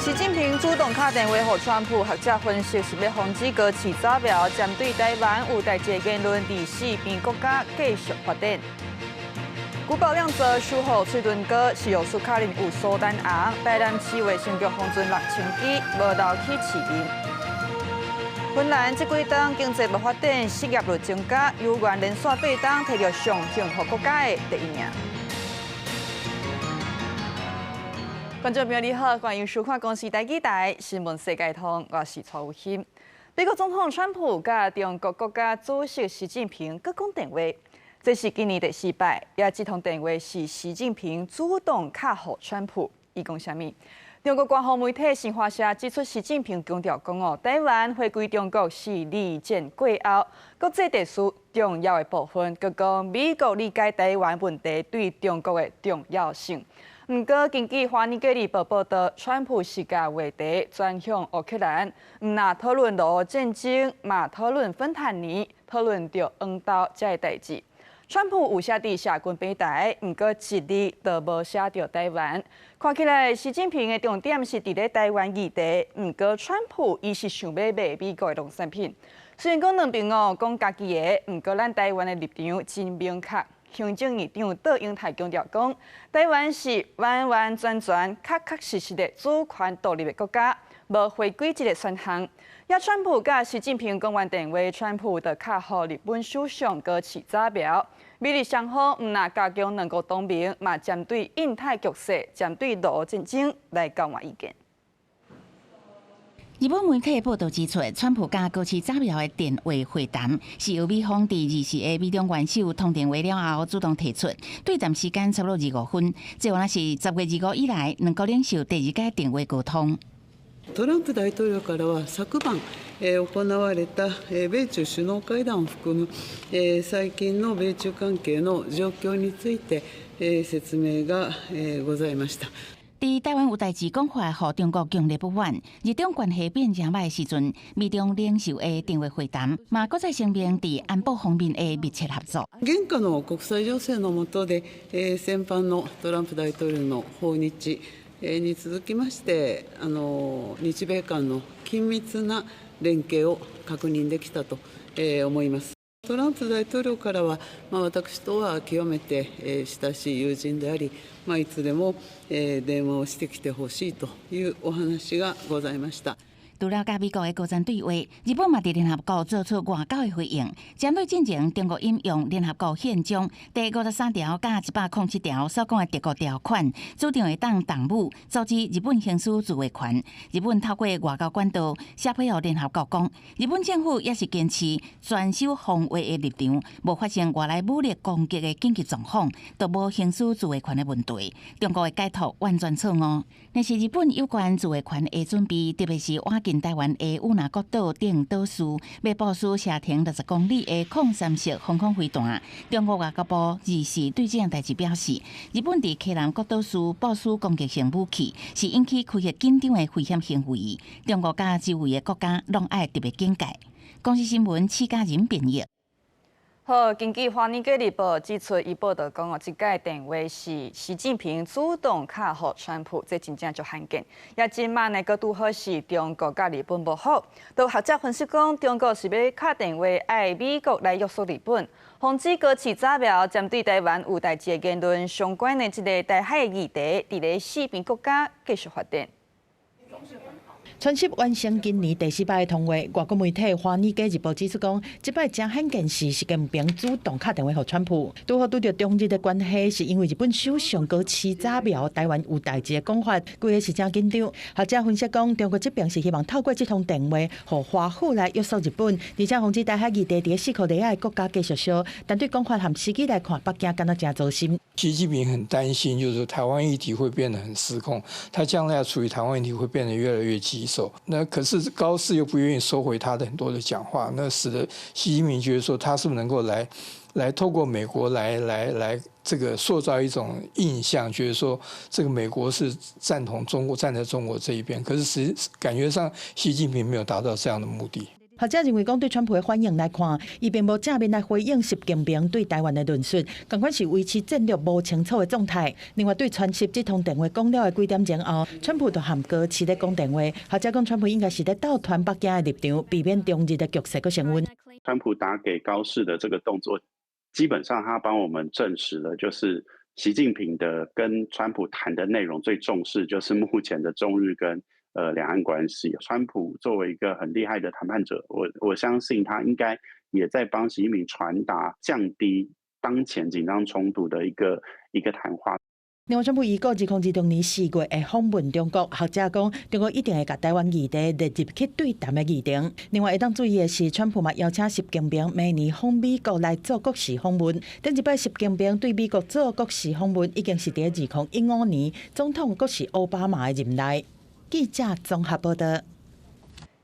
習近平主動敲電話予川普，學者分析是欲防止高市早苗針對台灣有代誌的言論，佇四邊國家繼續發展。久保亮澤守護喙唇膏，是藥師確認有蘇丹紅，台南市衛生局封存6000支，無留去市面。芬蘭這幾冬經濟無發展，失業率增加，猶原連續八冬提著上幸福國家的第一名。觀眾朋友你好，歡迎收看公視台語台新聞世界通，我是蔡有馨。美國總統川普佮中國國家主席習近平閣講電話，這是今年第四擺，也這通電話是習近平主動敲予川普。伊講啥物？中國官方媒體新華社指出，習近平強調講哦，台灣回歸中國是二戰過後國際秩序重要的部分，閣講美國理解台灣問題對中國的重要性。毋過，根據《華爾街日報》報道，川普是共話題轉向烏克蘭，毋若討論俄烏戰爭，嘛討論芬太尼，討論著黃豆這个代誌。川普有寫佇社群平台，毋過一字都無寫著台灣。看起來，習近平的重點是佇咧台灣議題，毋過川普伊是想欲賣美國的農產品。雖然講兩邊哦講家己的，毋過咱台灣的立場真明確。行政院長卓榮泰強調講，台灣是完完全全、確確實實的主權獨立的國家，無回歸這個選項。也川普佮習近平講完電話，川普就敲予日本首相高市早苗。美日雙方毋若加強兩國同盟，嘛針對印太局勢、針對俄烏戰爭來交換意見。日本媒體報道指出，川普佮高市早苗的電話會談是由美方佇24日美中元首通電話了後主動提出，對談時間差不多25分，這原來是10月25以來兩國領袖第二擺電話溝通。トランプ大統領からは昨晩行われた米中首脳会談を含む最近の米中関係の状況について説明がございました。佇台灣有代誌講法，予中國強烈不滿。日中關係變誠䆀的時陣，美中領袖的電話會談，嘛閣再聲明佇安保方面的密切合作。現下の國際情勢の下で、先般のトランプ大統領の訪日に続きまして、日米間の緊密な連携を確認できたと思います。トランプ大統領からは、私とは極めて親しい友人であり、いつでも電話をしてきてほしいというお話がございました。除了佮美國的高層對話，日本嘛佇聯合國做出外交的回應，針對進前中國引用聯合國憲章第53條佮107條所講的敵國條款，主張會當動武阻止日本行使自衛權。日本透過外交管道寫批予聯合國講，日本政府也是堅持全守防衛的立場，無發生外來武力攻擊的緊急狀況，都無行使自衛權的問題。中國的解讀完全錯誤。但是日本有關自衛權的準備，特別是倚近台灣的與那國島等島嶼，欲部署射程60公里的控三式防空飛彈。中國外交部24對這項代誌表示，日本佇溪南國島嶼部署攻擊性武器，是引起區域緊張的危險行為。中國佮周圍的國家攏愛特別警戒。公視新聞戚家仁編譯。好，根據《華爾街日報》指出，伊報道講哦，這擺電話是習近平主動敲予川普，這真正足罕見。也這馬呢，閣拄好是中國佮日本無好。都學者分析講，中國是欲敲電話愛美國來約束日本，防止高市早苗針對台灣有代誌的言論相關的這个台海的議題，佇咧四邊國家繼續發展。川習完成今年第四擺的通話，外國媒體《華爾街日報》指出講，這擺誠罕見是習近平主動敲電話予川普，拄好拄著中日的關係，是因為日本首相高市早苗台灣有代誌的講法，規个是誠緊張。學者分析講，中國這邊是希望透過這通電話，予華府來約束日本，而且防止台海議題佇四箍里的國家繼續燒。但對講法和時機來看，北京敢若誠糟心。習近平很擔心，就是台灣議題會變得很失控，他將來要處理台灣議題會變得越來越棘手。那可是高市又不願意收回他的很多的講話，那使得習近平覺得說他是不是能夠來透過美國來這個塑造一種印象，覺得說這個美國是贊同中國，站在中國這一邊。可是實感覺上習近平沒有達到這樣的目的。學者認為講，對川普的反應來看，伊並無正面來回應習近平對台灣的論述，仝款是維持戰略無清楚的狀態。另外，對川習這通電話講了的幾點鐘後，川普就和高市咧講電話。學者講，川普應該是咧鬥團北京的立場，避免中日的局勢閣升溫。川普打給高市的這個動作，基本上他幫我們證實了，就是習近平的跟川普談的內容最重視就是目前的中日跟兩岸關係。川普作為一個很厲害的談判者，我相信他應該也在幫習近平傳達降低當前緊張衝突的一個談話。另外，川普預告2026年4月會訪問中國，學者講中國一定會共台灣議題列入去對談的議程。另外，會當注意的是，川普嘛邀請習近平明年訪美國來做國事訪問。頂一擺習近平對美國做國事訪問，已經是佇2015年總統閣是奧巴馬的任內。記者綜合報道。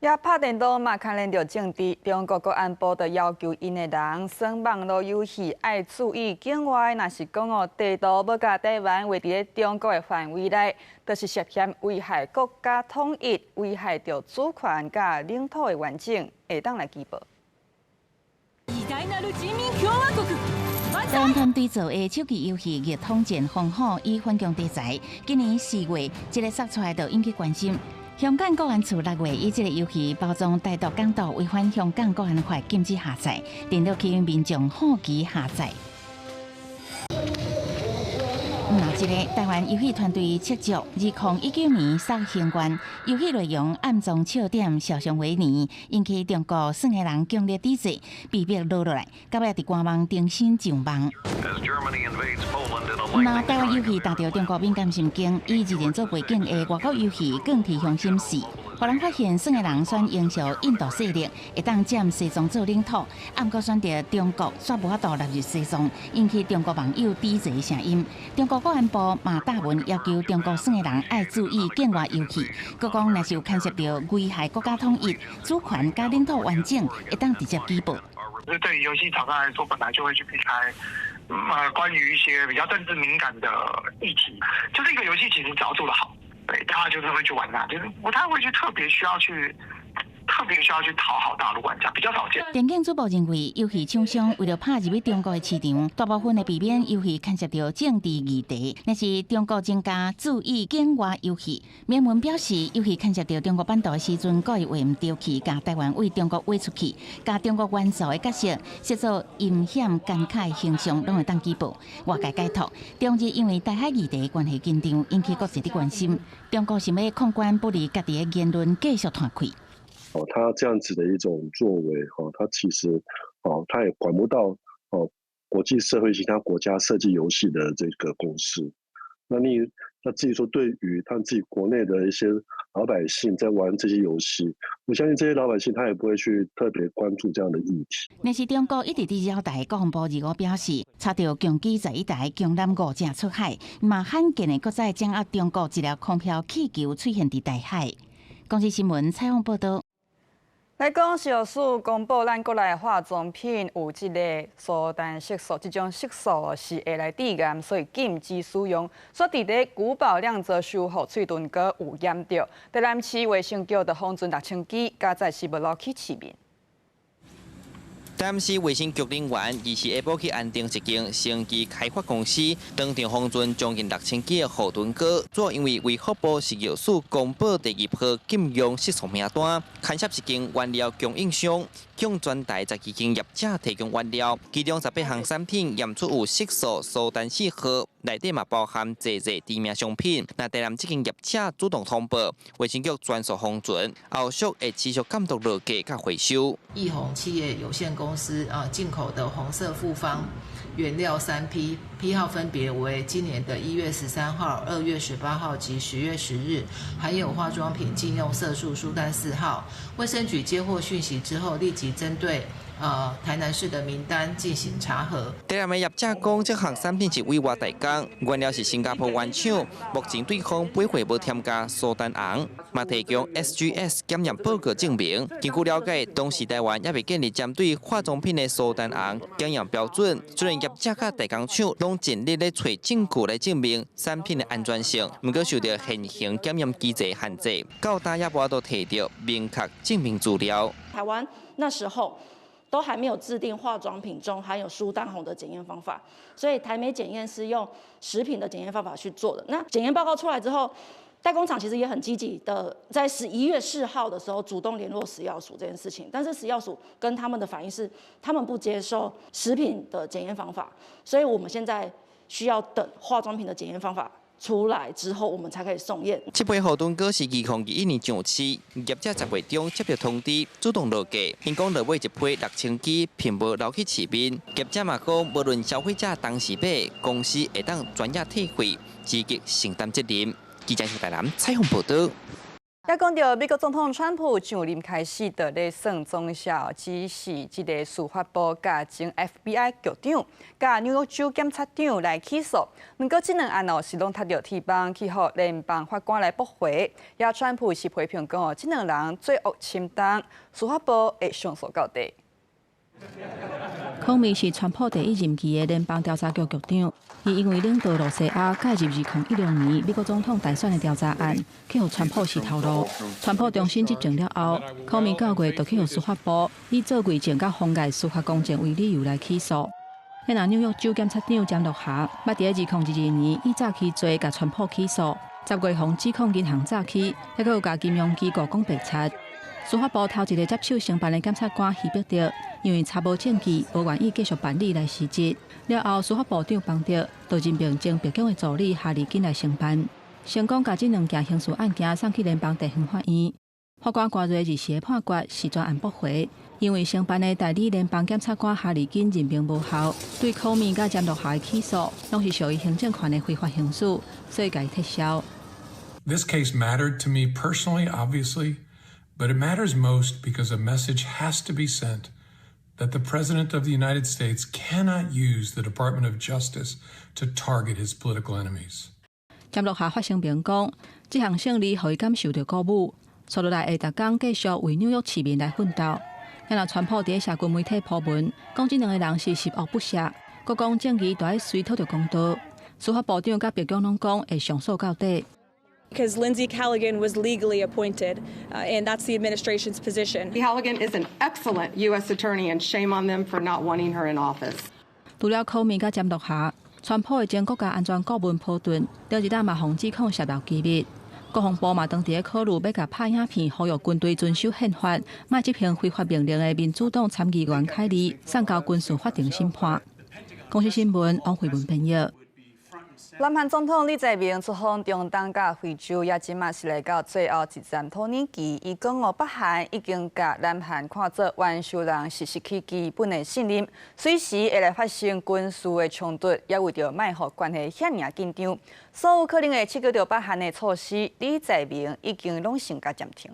也拍電動嘛，牽連著政治。中國國安部就要求𪜶的人耍網路遊戲愛注意境外，若是講哦，地圖欲共台灣畫佇咧中國的範圍內，就是涉嫌危害國家統一、危害著主權佮領土的完整，會當來舉報。台灣團隊做的手機遊戲《熱統戰烽火》以反共題材，今年4月這个釋出來就引起關心。香港國安處6月以這个遊戲包裝台獨港獨違反香港國安法，禁止下載，電腦去民眾好奇下載。那這个台灣遊戲團隊赤足，2019年掃興願，遊戲內容暗藏笑點，囂張為年，引起中國耍的人強烈抵制，被迫落落來，到尾佇官網重新上網。那台灣遊戲打著中國敏感神經，以二戰做背景的外國遊戲《鋼鐵雄心四》，予人發現耍的人選英雄印度勢力，會當佔西藏做領土，毋過選著中國煞無法度納入西藏，引起中國網友抵制聲音。中國國安部嘛貼文要求中國耍的人愛注意境外遊戲，閣講若是有牽涉著危害國家統一、主權佮領土完整，會當直接舉報。對於遊戲廠商來說，本來就會去避開，關於一些比較政治敏感的議題，就是一個遊戲其實只要做得好，對，大家就是會去玩它，就是不太會去特別需要去討好大陸玩家，比較少見。電競主播認為，遊戲廠商為了拍入去中國的市場，大部分會避免遊戲牽涉著政治議題。若是中國專家注意境外遊戲，明文表示，遊戲牽涉著中國版圖的時陣，故意畫毋著去，共台灣對中國畫出去，共中國元素的角色設做陰險奸狡的形象，攏會當舉報。外界解讀，中日因為台海議題關係緊張，引起國際的關心。中國想欲控管不利家己的言論，繼續拖開。哦，他這樣子的一種作為，哦，他其實，哦，他也管不到，哦，國際社會其他國家設計遊戲的這個公司。那至於說，對於他們自己國內的一些老百姓在玩這些遊戲，我相信這些老百姓他也不會去特別關注這樣的議題。若是中國一直佇繞台，國防部25表示，查著共機11台強艦五隻出海，嘛罕見的閣再掌握中國一粒空飄氣球出現佇台海。公視新聞採訪報導。來講，食藥署公布咱國內化妝品有這个蘇丹色素，這種色素是會來致癌，所以禁止使用。煞佇咧古堡亮澤修護喙唇膏有驗著，台南市衛生局就封存6000支，加載食物落去市面。台南市衛生局人員24下晡去安定一間生技開發公司，當場封存將近6000支的護唇膏，主要因為衛福部食藥署公布第二波禁用色素名單，牽涉一間原料供應商，向全台12間業者提供原料，其中18項產品驗出有色素蘇丹4號，內底嘛包含濟濟知名商品。那台南這間業者主動通報，衛生局全數封存，後續會持續監督落架佮回收。益宏企業有限公司啊，進口的紅色複方原料3批，批號分別為今年的1月13號、2月18號及10月10日，含有化妝品禁用色素蘇丹4號。衛生局接獲訊息之後，立即針對台南市的名單進行查核。台南的業者講，這項產品是委外代工，原料是新加坡原廠，目前對方備貨無添加蘇丹紅，嘛提供 SGS 檢驗報告證明。根據了解，當時台灣猶未建立針對化妝品的蘇丹紅檢驗標準，雖然業者佮代工廠攏盡力咧揣證據來證明產品的安全性，毋過受著現行檢驗機制限制，到今也無法度提著明確證明資料。台灣那時候都還沒有制定化妝品中含有蘇丹紅的檢驗方法，所以台美檢驗是用食品的檢驗方法去做的。那檢驗報告出來之後，代工廠其實也很積極的，在11月4號的時候主動聯絡食藥署這件事情，但是食藥署跟他們的反應是，他們不接受食品的檢驗方法，所以我們現在需要等化妝品的檢驗方法出來之後，我們才可以送驗。這批護盾膏是2021年上市，業者10月中接到通知，主動落架。𪜶講落買一批6000支，並無流去市面。業者嘛講，無論消費者當時買，公司會當專業退費，積極承擔責任。記者台南採訪報道。也講著美國總統川普上任開始，就咧算總數，指示這个司法部佮前 FBI 局長、佮紐約州檢察長來起訴。毋過這兩案哦是攏踢著鐵板，去予聯邦法官來駁回。也川普是批評講哦，這兩人罪惡深重，司法部會上訴到底。康米是川普第一任期的聯邦調查局局長，伊因為領導露西亞介入2016年美國總統大選的調查案，去予川普死頭路。川普重新執政了後，康米9月就去予司法部以做偽證佮妨礙司法公正為理由來起訴。彼若紐約州檢察長詹樂霞，捌佇2022年以詐欺罪共川普起訴，10月予指控銀行詐欺，猶閣有共金融機構講白賊。司法部頭一个接手承辦的檢察官希伯特，因為查無證據，無願意繼續辦理來辭職。了後，司法部長邦德就任命前白宮的助理哈利金來承辦，成功共這兩件刑事案件送去聯邦地方法院。法官關瑞日時的判決是全案駁回，因為承辦的代理聯邦檢察官哈利金任命無效，對柯米佮詹樂霞的起訴，攏是屬於行政權的非法行使，所以共伊撤銷。 This case mattered to me personally, obviously. But it matters most because a message has to be sent that the President of the United States cannot use the Department of Justice to target his political enemies. 詹樂霞發聲明講，這項勝利予伊感受著鼓舞，紲落來會逐工繼續為紐約市民來奮鬥。若川普佇社群媒體鋪文，講這兩个人是十惡不赦，閣講正義著愛隨討著公道。司法部長佮白宮攏講會上訴到底。 Because Lindsey Halligan was legally appointed, and that's the administration's position. Halligan is an excellent U.S. attorney, and shame on them for not wanting her in office. 除了柯米佮詹樂霞，川普的前國家安全顧問波頓，頂一冬嘛予指控洩露機密。國防部嘛當佇咧考慮欲共拍影片，呼籲軍隊遵守憲法，莫執行非法命令的民主黨參議員凱利送交軍事法庭審判。公視新聞王慧文編譯。南韓總統李在明出訪中東佮非洲，也這馬是來到最後一站土耳其。伊講哦，北韓已經共南韓看做冤仇人，是失去基本的信任，隨時會來發生軍事的衝突，也為著莫予關係遐爾緊張，所有可能會刺激著北韓的措施，李在明已經攏先共暫停。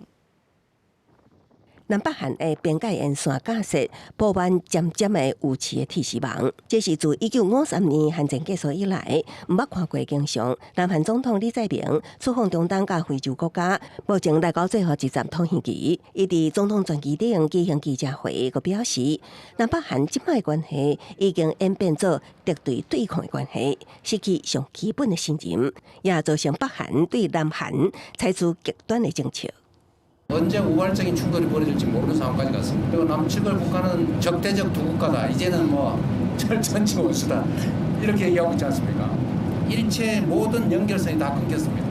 南北韓的邊界沿線架設布滿尖尖的有刺的鐵絲網，這是自1953年韓戰結束以來毋捌看過景象。南韓總統李在明出訪中東佮非洲國家，目前來到最後一站土耳其。伊佇總統專機頂舉行記者會，閣表示，南北韓這擺關係已經演變做敵對對抗的關係，失去上基本的信任，也造成北韓對南韓採取極端的政策。 언제 우발적인 충돌이 벌어질지 모르는 상황까지 갔습니다. 그리고 남측을 북한은 적대적 두 국가다. 이제는 뭐 철천지 원수다. 이렇게 얘기하고 있지 않습니까? 일체 모든 연결선이 다 끊겼습니다.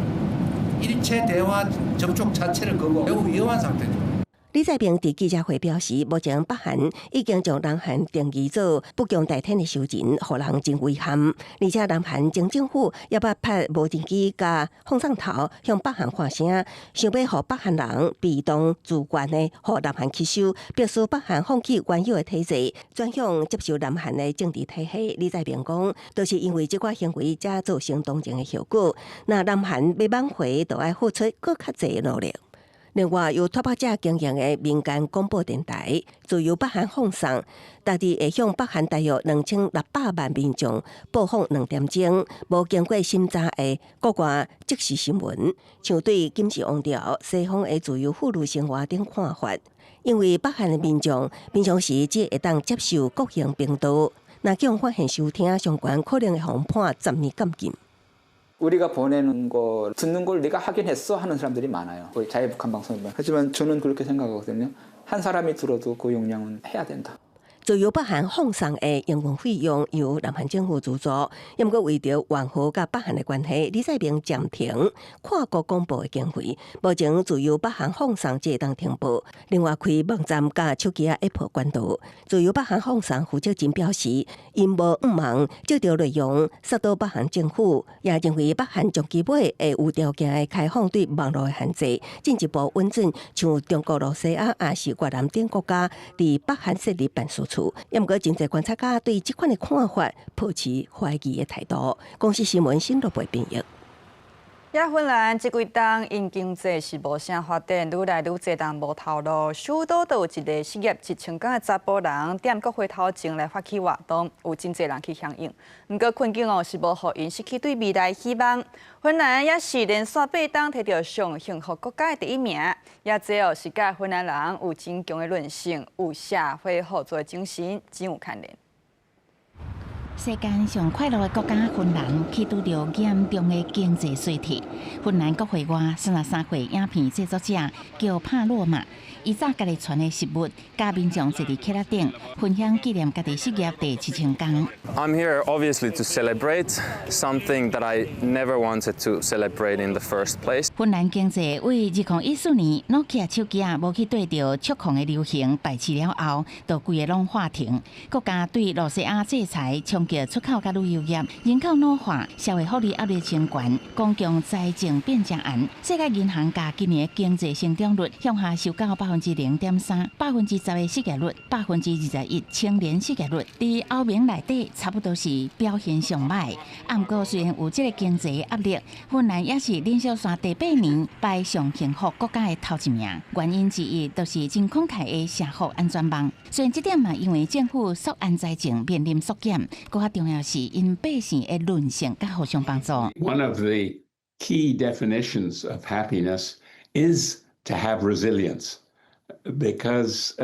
일체 대화 접촉 자체를 거부 매우 위험한 상태죠. 李在明佇記者會表示，目前北韓已經將南韓定義做不共戴天的仇人，予人真遺憾。而且南韓前政府也捌派無人機佮放送頭向北韓發聲，想欲予北韓人被動自願的予南韓吸收，迫使北韓放棄原有的體制，轉向接受南韓的政治體系。李在明講，就是因為這寡行為才造成當前的後果。若南韓欲挽回，就愛付出閣較濟努力。另外，由脫北者經營的民間廣播電台，自由北韓放送，逐日會向北韓大約2600萬民眾播放2點鐘無經過審查的國外即時新聞，像對金氏王朝、西方的自由婦女生活等看法。因為北韓的民眾平常時只會當接受國營頻道，若予人發現收聽相關可能會予判10年監禁。 우리가 보내는 거 듣는 걸 네가 확인했어 하는 사람들이 많아요. 자유북한 방송을. 하지만 저는 그렇게 생각하거든요. 한 사람이 들어도 그 용량은 해야 된다. 自由北韓放送的營運費用由南韓政府資助，毋過為著緩和佮北韓的關係，李在明暫停跨國廣播的經費。目前自由北韓放送這會當停播，另外開網站佮手機仔 App 管道。自由北韓放送負責人表示，𪜶無向望這條內容殺到北韓政府，也認為北韓長期尾會有條件的開放對網路的限制，進一步允准像中國、露西亞、抑是越南等國家佇北韓設立辦事處。毋過，真濟觀察家對這款的看法抱持懷疑的態度。公視新聞新羅貝編譯。也芬蘭這幾冬𪜶經濟是無啥發展，愈來愈濟人無頭路。首都就有一个失業1000工的查埔人，踮國會頭前來發起活動，有真濟人去響應。毋過困境哦是無予𪜶失去對未來希望。芬蘭也是連續八冬提著上幸福國家的第一名，也這哦是佮芬蘭人有真強的韌性，有社會合作的精神，真有牽連。世間上快樂的國家芬蘭，去拄著嚴重的經濟衰退。芬蘭國會外33歲影片製作者叫帕洛馬，伊炸家己傳的食物，佮民眾坐佇屐仔頂，分享紀念家己失業第七千工。 I'm here obviously to celebrate something that I never wanted to celebrate in the first place. 芬蘭經濟為2014年諾基亞手機仔無去綴著觸控的流行敗市了後，就規个攏喊停。國家對露西亞制裁衝擊出口佮旅遊業，人口老化，社會福利壓力真懸，公共財政變誠絚。世界銀行共今年的經濟成長率向下修到0.3%，10%的失業率，21%青年失業率，佇歐盟內底差不多是表現上䆀。啊，毋過雖然有這个經濟壓力，芬蘭也是連續紲第八年排上幸福國家的頭一名。原因之一就是真慷慨的社福安全網。雖然這點嘛，因為政府縮按財政面臨縮減，閣較重要是𪜶百姓的韌性佮互相幫助。 One of the key definitions of happiness is to have resilience, because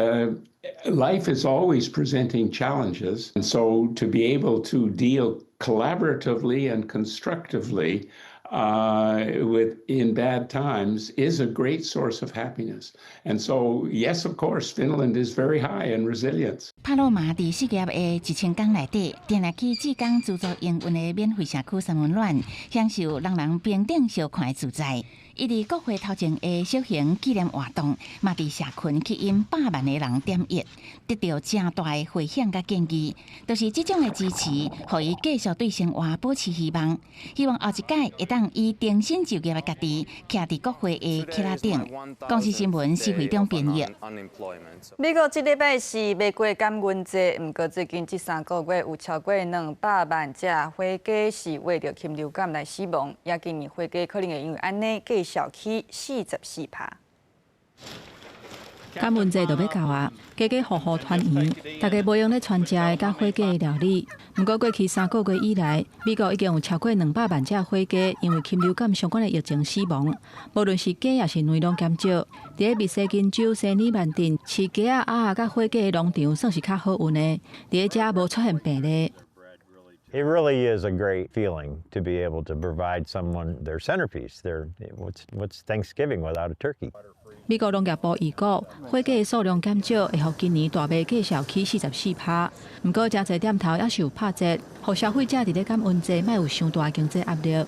life is always presenting challenges. And so to be able to deal collaboratively and constructively with in bad times is a great source of happiness. And so, yes, of course, Finland is very high in resilience. 帕洛馬佇失業的1000工內底，定定去志工資助營運的免費社區三溫暖，享受人人平等相看的自在。伊佇國會頭前的小型紀念活動，嘛佇社群吸引百萬个人點閱，得著誠大的迴響佮建議。就是這種的支持，予伊繼續對生活保持希望。希望後一擺會當以重新就業的家己，徛佇國會的屐仔頂。公視新聞施惠中編譯。美國這禮拜是欲過感恩節，毋過最近這3個月有超過200萬隻火雞是為著禽流感來死亡，也今年火雞可能會因為按呢繼續起44%。感恩節就欲到啊，家家戶戶團圓，大家無閒咧傳食的佮火雞的料理。毋過過去3個月以來，美國已經有超過200萬隻火雞因為禽流感相關的疫情死亡。無論是雞抑是卵攏減少。佇咧密西根州西爾曼鎮飼雞仔、鴨仔佮火雞的農場算是較好運的，佇咧遮無出現病例。 It really is a great feeling to be able to provide someone their centerpiece. Their what's Thanksgiving without a turkey? 美國農業部預估，火雞的數量減少會予今年大賣繼續起44%。毋過，誠濟店頭猶是有拍折，予消費者佇咧感恩節莫有傷大的經濟壓力。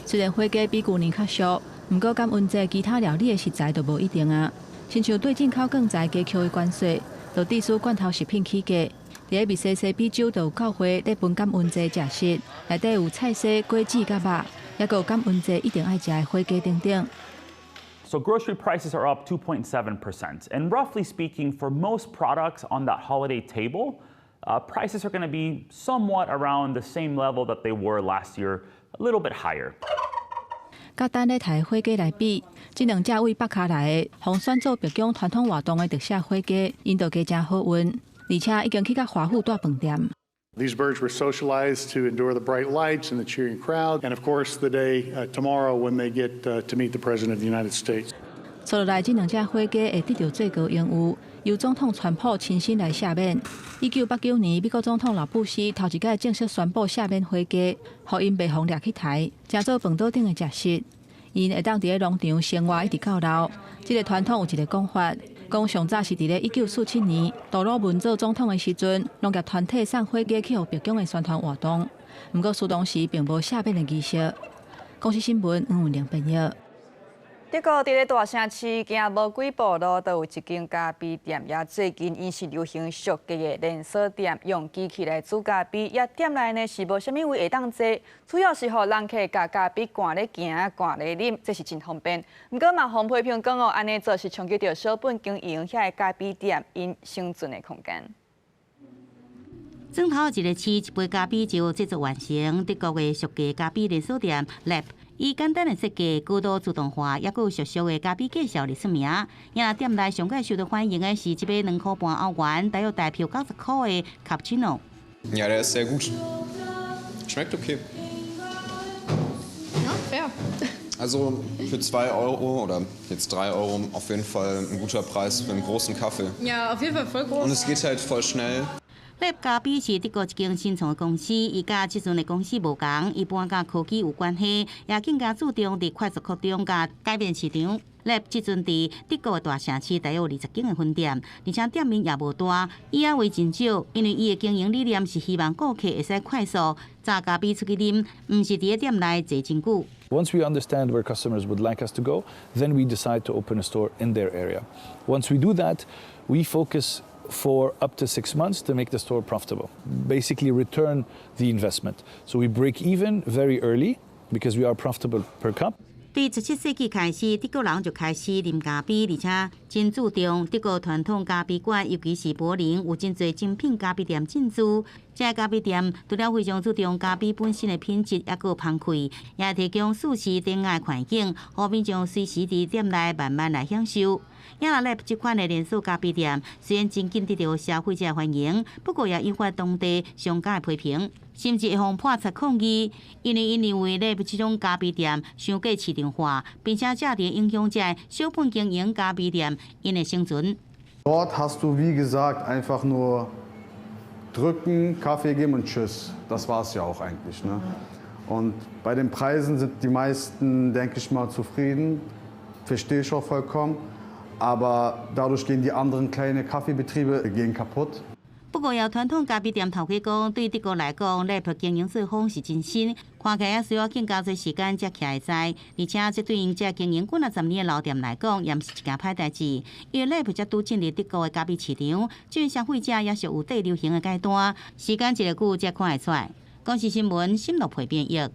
雖然火雞比舊年較俗，毋過感恩節其他料理的食材就無一定啊。親像對進口鋼材加扣的關稅，就致使罐頭食品起價。佇咧密西西比州就有教會咧分感恩節食食，內底有菜薒、果子佮肉，抑閣有感恩節一定愛食的火雞等等。 So grocery prices are up 2.7%. And roughly speaking, for most products on that holiday table, prices are going to be somewhat around the same level that they were last year, a little bit higher. 佮等咧刣火雞來比，這兩隻對北跤來的，予選做白宮傳統活動的特色火雞，𪜶就加誠好運，而且已經去佮華府蹛飯店。 These birds were socialized to endure the bright lights and the cheering crowd, and of course, the day tomorrow when they get to meet the President of the United States. 接落來，這兩隻火雞會得著最高榮譽，由總統川普親身來赦免。1989年，美國總統老布希頭一擺正式宣布赦免火雞，予𪜶袂予掠去刣，成做飯桌頂的食食。𪜶會當佇咧農場生活一直到老。這个傳統有一个講法，講上早是佇咧1947年，杜魯門做總統的時陣，農業團體送火雞去予白宮的宣傳活動。毋過，當時並無赦免的儀式。公視新聞黃文玲編譯。德國佇咧大城市行無幾步路，都有一間咖啡店。也最近𪜶是流行俗價的連鎖店，用機器來煮咖啡。也店內呢是無啥物位會當坐，主要是予人客共咖啡趕咧行、趕咧啉，這是真方便。毋過嘛，予批評講哦，按呢做是衝擊著小本經營遐个咖啡店𪜶生存的空間。轉頭一个市，一杯咖啡就製作完成。德國的俗價咖啡連鎖店 Lab 以簡單的設計、高度自動化，抑閣有熟悉的咖啡介紹而出名。𪜶店內上蓋受到歡迎的是一杯2塊半歐元，大約台票90箍的卡布奇諾。 Ja, der ist sehr gut. Schmeckt okay. Ja, fair. Also für 2 Euro oder jetzt 3 Euro auf jeden Fall ein guter Preis für einen großen Kaffee. Ja, auf jeden Fall voll groß. Und es geht halt voll schnell. Lab 咖啡是德國一間新創的公司，伊佮這陣的公司無仝，伊搬佮科技有關係，也更加注重佇快速擴張佮改變市場。Lab 這陣佇德國的大城市大約有20間的分店，而且店面也無大，椅仔位真少，因為伊的經營理念是希望顧客會使快速榨咖啡出去啉，毋是佇咧店內坐真久。 Once we understand where customers would like us to go, then we decide to open a store in their area. Once we do that, we focus for up to 6 months to make the store profitable. Basically, return the investment. So we break even very early because we are profitable per cup. 對17世紀開始，德國人就開始啉咖啡，而且真注重德國傳統咖啡館，尤其是柏林有真濟精品咖啡店進駐。這个咖啡店除了非常注重咖啡本身的品質，抑閣芳氣，也提供舒適典雅的環境，予民眾隨時佇店內慢慢來享受。亞拉這款的連鎖咖啡店雖然真緊得著消費者歡迎，不過也引發當地商家的批評，甚至會予破產抗議，因為𪜶認為 Lab 這種咖啡店傷過市場化，並且這樣影響這小本經營咖啡店𪜶的生存。 Dort hast du, wie gesagt, einfach nur drücken, Kaffee geben und tschüss. Das war's ja auch eigentlich. Ne? Und bei den Preisen sind die meisten, denke ich mal, zufrieden. Verstehe ich auch vollkommen. Aber dadurch gehen die anderen kleinen Kaffeebetriebe gehen kaputt. 不過，有傳統咖啡店頭家講，對德國來講，Lab 經營作風是真新，看起來也需要更加濟時間才徛會知。而且，這對𪜶這經營幾若十年的老店來講，也毋是一件歹代志。因為 Lab 才拄進入德國的咖啡市場，這消費者也是有綴流行的階段，時間一個久才看會出來。公視新聞，新樂培編譯。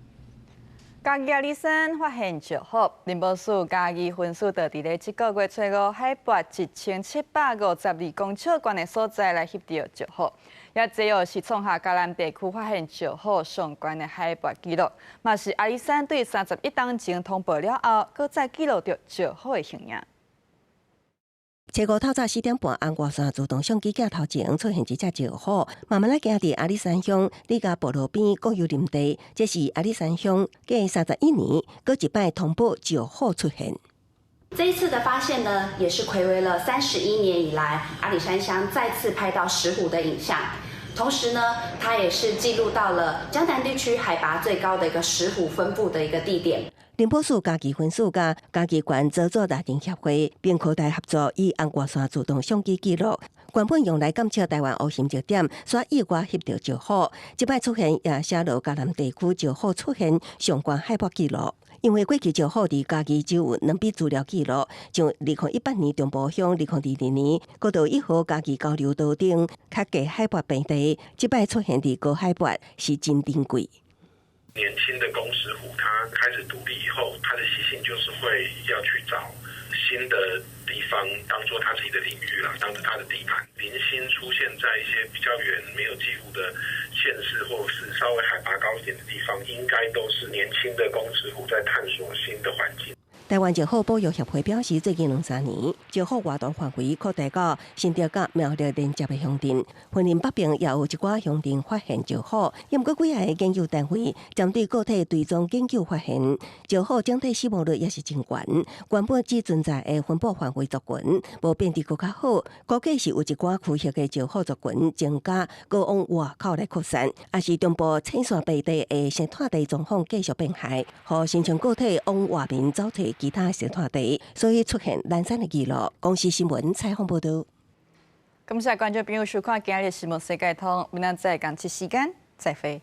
嘉義阿里山發現石虎，林保署嘉義分署就佇咧這個月初五海拔1752公尺懸的所在來翕著石虎，也這又是創下嘉南地區發現石虎上懸的海拔紀錄，嘛是阿里山對31冬前通報了後，閣再記錄著石虎的形影。初五透早4點半，紅外線自動相機鏡頭前出現一隻石虎，慢慢仔行佇阿里山鄉李家埔路邊國有林地。這是阿里山鄉過31年，閣一擺通報石虎出現。這一次的發現呢，也是睽違了31年以來，阿里山鄉再次拍到石虎的影像。同時呢，它也是記錄到了嘉南地區海拔最高的一個石虎分布的一個地點。林保署嘉義分署佮嘉義縣著作獵人協會並擴大合作，以紅外線自動相機記錄，原本用來監測台灣烏鴆熱點，煞意外翕著石虎，這擺出現也寫落嘉南地區石虎出現上懸海拔紀錄。因為過去石虎佇嘉義只有兩筆資料記錄，像2018年中部鄉，2022年國道1號嘉義交流道頂較低海拔平地，這擺出現佇高海拔是真珍貴。年輕的公獅虎，它開始獨立以後，它的習性就是會要去找新的地方當做它自己的領域啦，當做它的地盤。零星出現在一些比較遠、沒有記錄的縣市，或是稍微海拔高一點的地方，應該都是年輕的公獅虎在探索新的環境。台灣石虎保育協會表示，最近兩三年，石虎活動範圍擴大到新竹佮苗栗連接的鄉鎮，雲林北邊也有一寡鄉鎮發現石虎。毋過幾个研究單位針對個體追蹤研究發現，石虎整體死亡率也是真懸。原本只存在的分布範圍族群，無變得閣較好，估計是有一寡區域的石虎族群增加，閣往外口來擴散，抑是中部淺山平地的生態地狀況繼續變壞，予新創個體往外面走揣其他生態地，所以出現難產的記錄。公視新聞採訪報導。感謝觀眾朋友收看今日的新聞世界通，明仔載仝這時間再會。